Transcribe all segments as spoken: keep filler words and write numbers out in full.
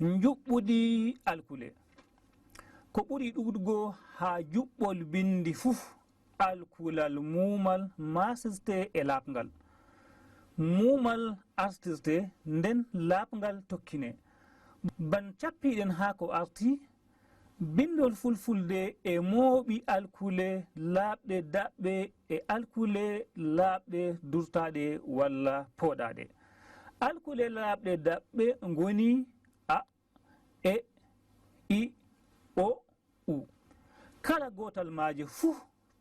Njuɓɓudi alkule. Ko ɓuri ɗuuɗgo haa juɓɓol binndi fuu, alkulal muumal maasirtee e laaɓngal. Muumal artirtee, nden laaɓngal tokkinee. Ban cappiiɗen haa ko arti, binndol fulfulde e mooɓi alkule laaɓɗe daɓɓe e alkule laaɓɗe durtaaɗe walla pooɗaaɗe. Alkule laaɓɗe daɓɓe ngoni a, e, i, o, u. Kala gootal maaje fuu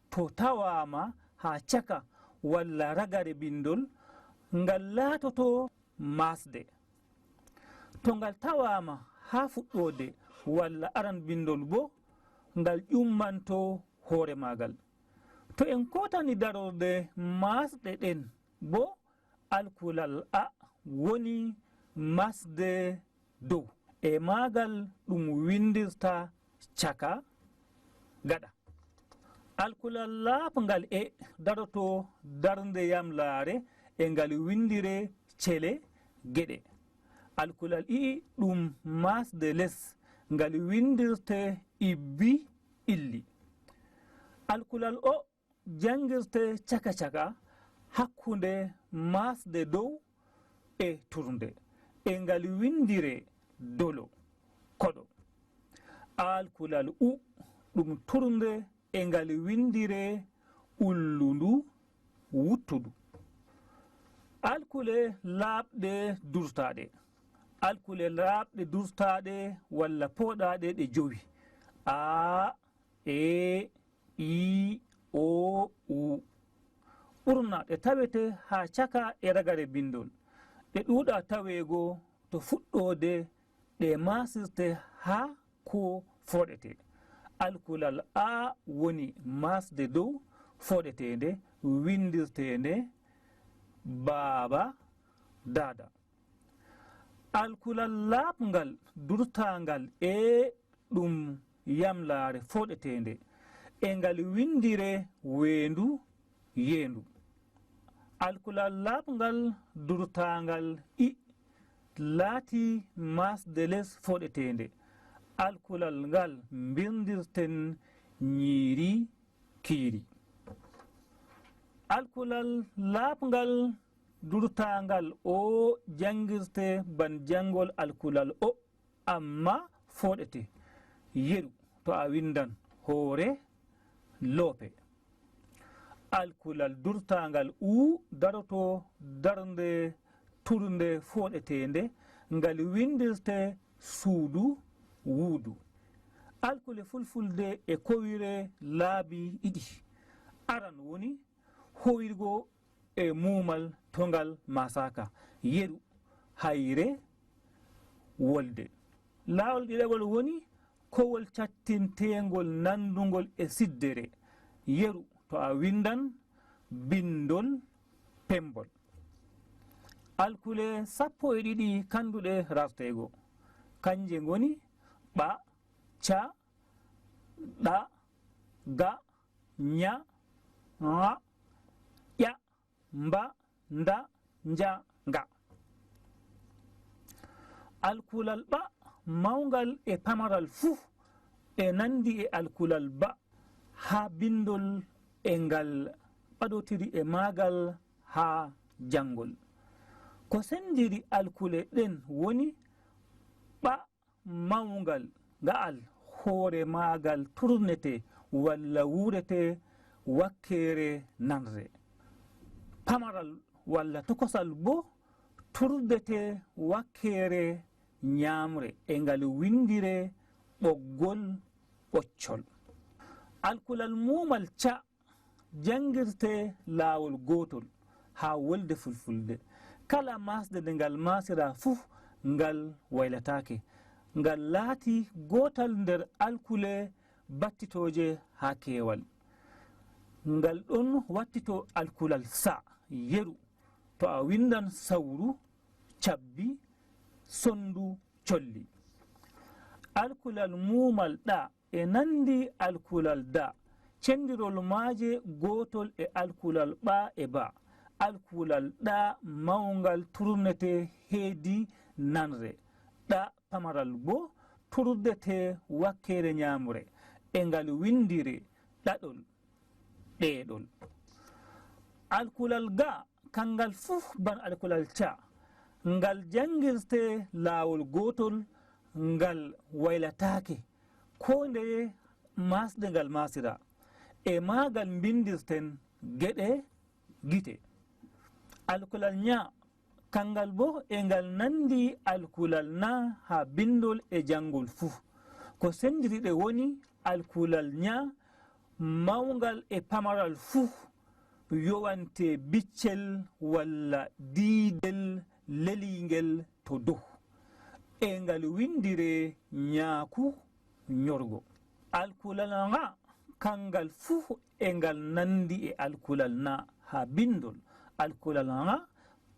to tawaama haa caka walla ragare binndol, ngal laatoto maasde. To ngal tawaama haa fuɗɗoode walla aran binndol boo, ngal ƴummanto hoore maagal. To en kootani darorde maasɗe ɗen boo, alkulal a woni maasde dow. E maagal ɗum winndirta caka gaɗa. Alkulal laaɓngal e daroto darnde yamlaare e ngal winndiree cele geɗe. Alkulal i ɗum maasde les, ngal winndirtee ibbi illi. Alkulal o janngirtee caka-caka hakkunde maasde dow e turnde, e ngal winndiree dolo, koɗo. Alkulal u ɗum turnde e ngal winndiree ullundu, wuttudu. Alkule laaɓɗe durtaaɗe. Alkule laaɓɗe durtaaɗe walla pooɗaaɗe ɗe jowi. A, e, i, o, u. Ɓurna ɗe tawete haa caka e ragare binndol. Ɗe ɗuuɗa taweego to fuɗɗoode ɗe maasirte haa ko fooɗete. Alkulal a woni maasde dow fooɗeteende, winndirteende baaba, daada. Alkulal laaɓngal durtaangal e ɗum yamlaare fooɗeteende, e ngal winndiree weendu, yeendu. Alkulal laaɓngal durtaangal i laatii maasde les fooɗeteende. Alkulal ngal mbirndirten ñiiri, kiiri. Alkulal laaɓngal durtaangal o janngirtee ban janngol alkulal o, amma fooɗete yeru to a winndan hoore loope. Alkulal durtaangal u daroto darnde turnde fooɗeteende, ngal winndirtee suudu, wuudu. Alkule fulfulde e kowire laabi ɗiɗi. Aran woni howirgo e muumal to ngal maasaaka, yeru, hayre, wolde. Laawol ɗiɗaɓol woni kowol cattinteengol nanndungol e siddere, yeru to a winndan binndol pemmbol. Alkule sappo e ɗiɗi kannduɗe rarteego, kanje ngoni ɓa, ca, ɗa, ga, ña, ŋa, ƴa, mba, nda, nja, nga. Alkulal ɓa mawngal e pamaral fuu e nanndi e alkulal ba haa binndol e ngal ɓadotiri e maagal haa janngol. Ko senndiri alkule ɗen woni ɓa mawngal nga'al hoore maagal turnete walla wuurete wakkeere nanre. Pamaral walla tokosal boo turdete wakkeere ñaamre e ngal winndire ɓoggol ɓoccol. Alkulal muumal ca janngirtee laawol gootol haa wolde fulfulde. Kala maasde nde ngal maasiraa fuu, ngal waylataake. Ngal laatii gootal nder alkule battitooje haa keewal. Ngal ɗon wattitoo alkulal sa, yeru, to a winndan sawru, cabbi, sonndu, colli. Alkulal muumal ɗa e nanndi alkulal da, cenndirol maaje gootol e alkulal ɓa e ba. Alkulal ɗa mawngal turnete heedi nanre. Ɗa pamaral boo turdetee wakkeere nyaamre, e ngal winndiree ɗaɗol, ɗeeɗol. Alkulal ga, kanngal fuu bana alkulal ca, ngal janngirtee laawol gootol, ngal waylataake koo ndeye maasde ngal maasiraa. E maagal mbinndirten geɗe gite. Alkulal nya, kanngal boo e ngal nanndi alkulal na haa binndol e janngol fuu. Ko senndiri ɗe woni alkulal nya, mawngal e pamaral fuu, yowantee biccel walla diidel leliingel to dow. E ngal winndiree nyaaku nyorgo. Alkulal nga, kanngal fuu e ngal nanndi e alkulal na haa binndol. Alkulal nga,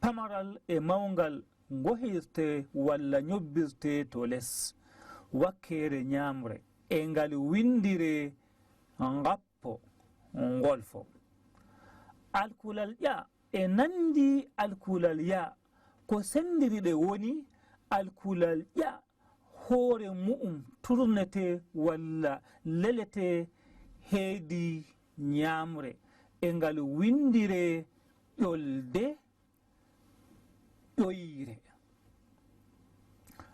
pamaral e mawngal ngohirtee walla nyobbirtee to les wakkeere nyaamre. E ngal winndiree ngappo, ngolfo. Alkulal ƴa e nanndi alkulal ya, ko senndiri ɗe woni alkulal ƴa, hoore mu'um turnetee walla leletee heedi nyaamre, e ngal winndiree ƴolde, ƴoyre.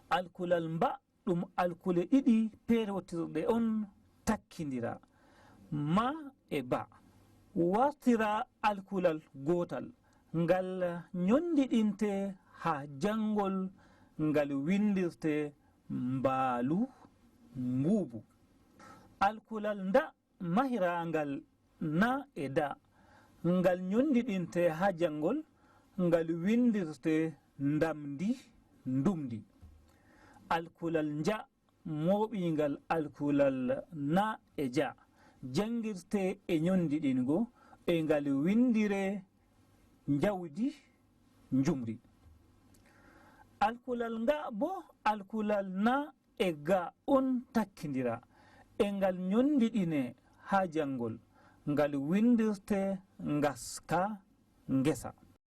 Alkulal mba, ɗum alkule ɗiɗi peerotirɗe on takkindiraa, ma e ba. Wartiraa alkulal gootal, ngal nyonndiɗintee haa janngol, ngal winndirtee mbaalu, mbuubu. Alkulal nda mahiraangal na e da, ngal nyonndiɗintee haa janngol, ngal winndirtee ndamndi, ndumndi. Alkulal nja mooɓingal alkulal na e ja, janngirtee e nyonndiɗingo, e ngal winndiree njawdi, njumri. Alkulal nga boo alkulal na e ga on takkindiraa, e ngal nyonndiɗinee haa janngol, ngal winndirtee ngaska, ngesa.